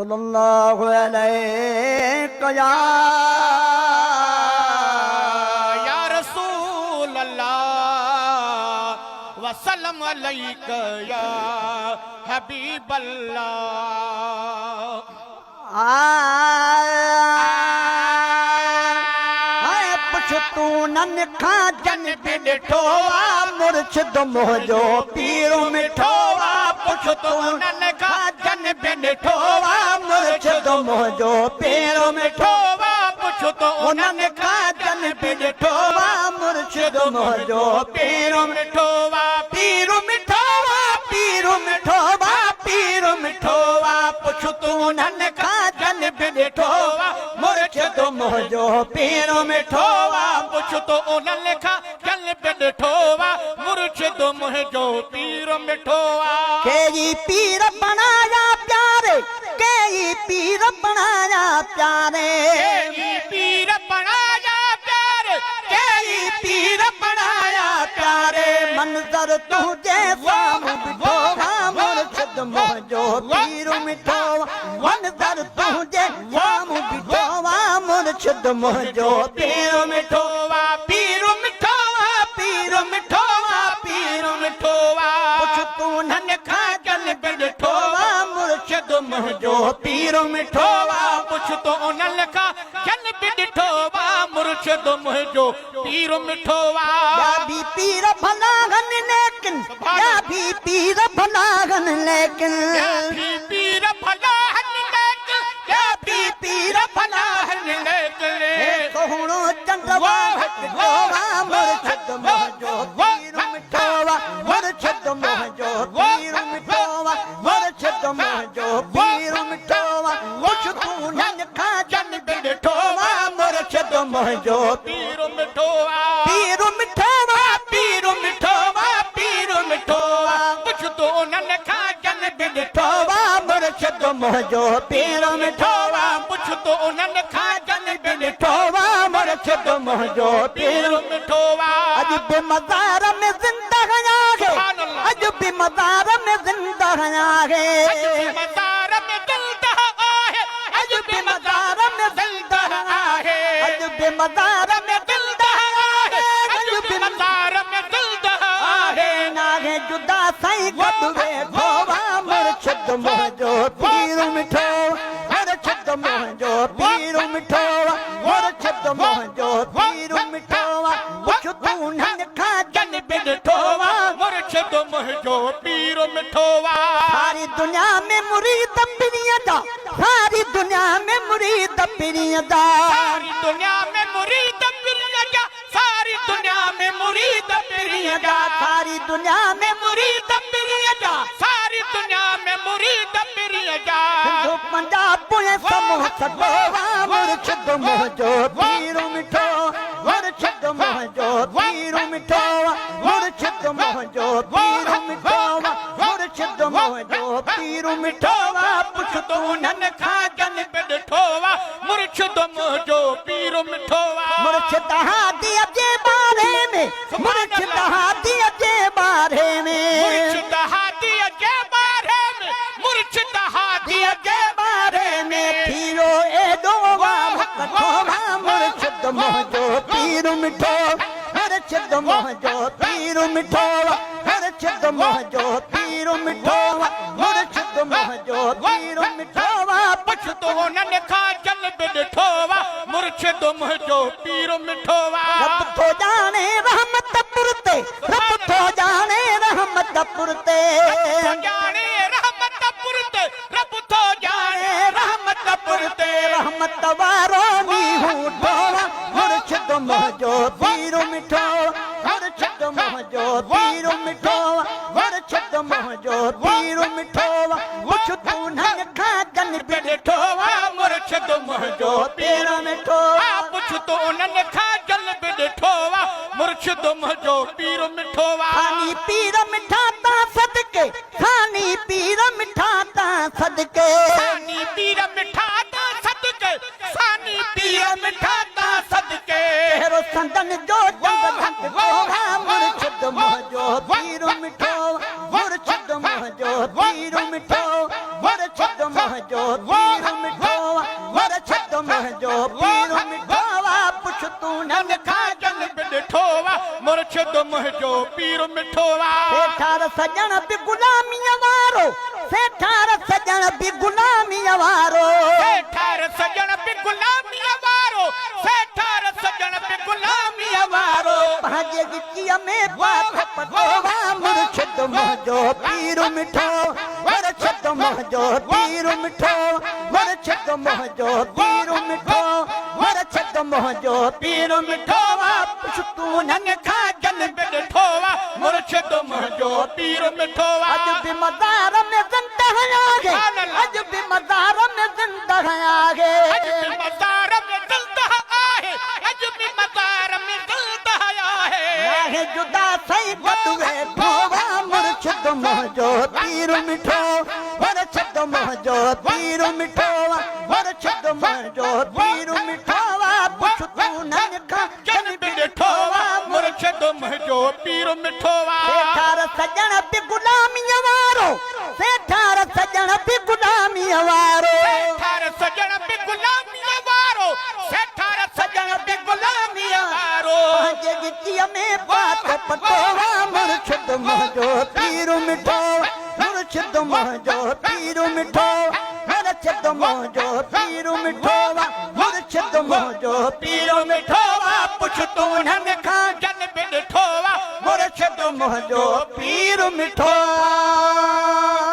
صلي الله عليڪ يا. يا رسول الله وسلم عليڪ يا حبيب الله. آء پڇ تون نن کان جن به ڏٺو آ مرشد منهنجو پير مٺو آ پڇ تون نن کان جن به ڏٺو آ مرشد منهنجو پير مٺو آ پڇ تون نن کان جن به ڏٺو آ مرشد منهنجو پير مٺو آ پير مٺو آ پير مٺو آ پير مٺو آ پڇ تون انهن کان جن به ڏٺو آ مرشد منهنجو پير مٺو آ. پڇ تون انهن کان جن به ڏٺو آ مرشد منهنجو پير مٺو آ. ڪيئي پير بڻايا پياري ڪيئي پير بڻايا پياري. ڪيئي پير بڻايا پياري ڪيئي پير بڻايا پياري. منظر تنهنجي سامهون بيٺو آ مرشد منهنجو پير مٺو آ منظر تنهنجي سامهون بيٺو آ مرشد منهنجو پير مٺو آ پير مٺو آ پير مٺو آ پير مٺو آ. پڇ تون انهن کان جن به ڏٺو آ مرشد منهنجو پير مٺو آ. پڇ تون انهن کان جن به ڏٺو آ مرشد منهنجو پير مٺو آ. ٻيا به پير ڀلا هن ليڪن ٻيا به پير ڀلا هن ليڪن. ٻيا به پير ڀلا هن ليڪن ٻيا به پير ڀلا هن ليڪن. هي سهڻو چنڊ واهه ڏٺو آ مرشد منهنجو پير مٺو آ مرشد منهنجو پير مٺو آ مرشد منهنجو پير مٺو آ پڇ تون انهن کان جن به ڏٺو آ مرشد منهنجو پير مٺو آ. پير مٺو آ پير مٺو آ پير مٺو آ پڇ تون انهن کان جن به ڏٺو آ مرشد منهنجو پير مٺو آ پڇ تون انهن کان جن به ڏٺو آ مرشد منهنجو پير مٺو آ. اڄ به مزار ۾ زنده آهي اڄ به مزار ۾ زنده آهي اڄ به مزار ۾ زنده آهي اڄ به مزار ۾ زنده آهي اڄ به مزار ۾ زنده آهي اڄ به مزار ۾ زنده آهي. ناهي جدا سائين گڏ ويٺو آ مرشد منهنجو پير مٺو مرشد منهنجو پير مٺو مرشد منهنجو پير مٺو پڇ تون انهن کان جن به ڏٺو آ مرشد منهنجو پير مٺو آ. ساري دنيا ۾ مريد پرينء جا ساري دنيا ۾ مريد پرينء جا. ساري دنيا ۾ مريد پرينء جا ساري دنيا ۾ مريد پرينء جا. ساري دنيا ۾ مريد پرينء جا ساري دنيا ۾ مريد پرينء جا. سنڌ پنجاب ۽ سمون سڳو آ مرشد منهنجو پير مٺو مرشد منهنجو پير مٺو مرشد منهنجو پير مٺو مرشد منهنجو پير مٺو آ پڇ تون انهن کان جن به ڏٺو آ مرشد منهنجو پير مٺو آ. مرشد هاديء جي باري ۾ مرشد هاديء جي باري ۾. مرشد هاديء جي باري ۾ مرشد هاديء جي باري ۾. ٿي ويو ايڏو وام ڪٺو آ مرشد منهنجو پير مٺو مرشد منهنجو پير مٺو مرشد منهنجو پير مٺو مرشد منهنجو پير مٺو آ. پڇ تون انهن کان جن به ڏٺو آ مرشد منهنجو پير مٺو آ. رب ٿو ڄاڻي رحمت پر تي رب ٿو ڄاڻي رحمت پر تي. رب ٿو ڄاڻي رحمت پر تي رب ٿو ڄاڻي رحمت پر تي. رحمت وارو مينهن ڍورا مرشد منهنجو پير مٺو مرشد منهنجو پير مٺو مرشد منهنجو پير مٺو پڇ تون انهن کان جن به ڏٺو آ مرشد منهنجو پير مٺو آ پڇ تون انهن کان جن به ڏٺو آ مرشد منهنجو پير مٺو آ. ثاني پير مٺا تان صدقي ثاني پير مٺا تان صدقي. ثاني پير مٺا تان صدقي ثاني پير مٺا تان صدقي. چهرو سندن جو چنڊ ڍڪ آ مرشد منهنجو پير مٺو مرشد منهنجو پير مٺو مرشد منهنجو پير مٺو آ، مرشد منهنجو پير مٺو آ، پڇ تون انهن کان جن به ڏٺو آ، مرشد منهنجو پير مٺو آ. سيٺار سڄڻ به غلاميء وارو، سيٺار سڄڻ به غلاميء وارو. سيٺار سڄڻ به غلاميء وارو، سيٺار سڄڻ به غلاميء وارو. پنهنجي ڳچيء ۾ پاٿ پٽو آ، مرشد منهنجو پير مٺو، مرشد منهنجو پير مٺو، مرشد منهنجو پير مٺو، مرشد منهنجو پير مٺو آ، پڇ تون انهن کان جن به ڏٺو آ، مرشد منهنجو پير مٺو آ. اڄ به مزار ۾ زنده آهي، اڄ به مزار ۾ زنده آهي. اڄ به مزار ۾ زنده آهي، اڄ به مزار ۾ زنده آهي. ناهي جدا سائين گڏ ويٺو آ، مرشد منهنجو پير مٺو، مرشد منهنجو پير مٺو آ، مرشد منهنجو پير مٺو آ، پڇ تون انهن کان جن به ڏٺو آ، مرشد منهنجو پير مٺو آ. سيٺار سڄڻ به غلاميء وارو، سيٺار سڄڻ به غلاميء وارو. سيٺار سڄڻ به غلاميء وارو، سيٺار سڄڻ به غلاميء وارو. پنهنجي ڳچيء ۾ پات پٽو آ، مرشد منهنجو پير مٺو، مرشد منهنجو پير مٺو، مرشد منهنجو پير مٺو آ، مرشد منهنجو پير مٺو آ، پڇ تون انهن کان جن به ڏٺو آ، مرشد منهنجو پير مٺو آ.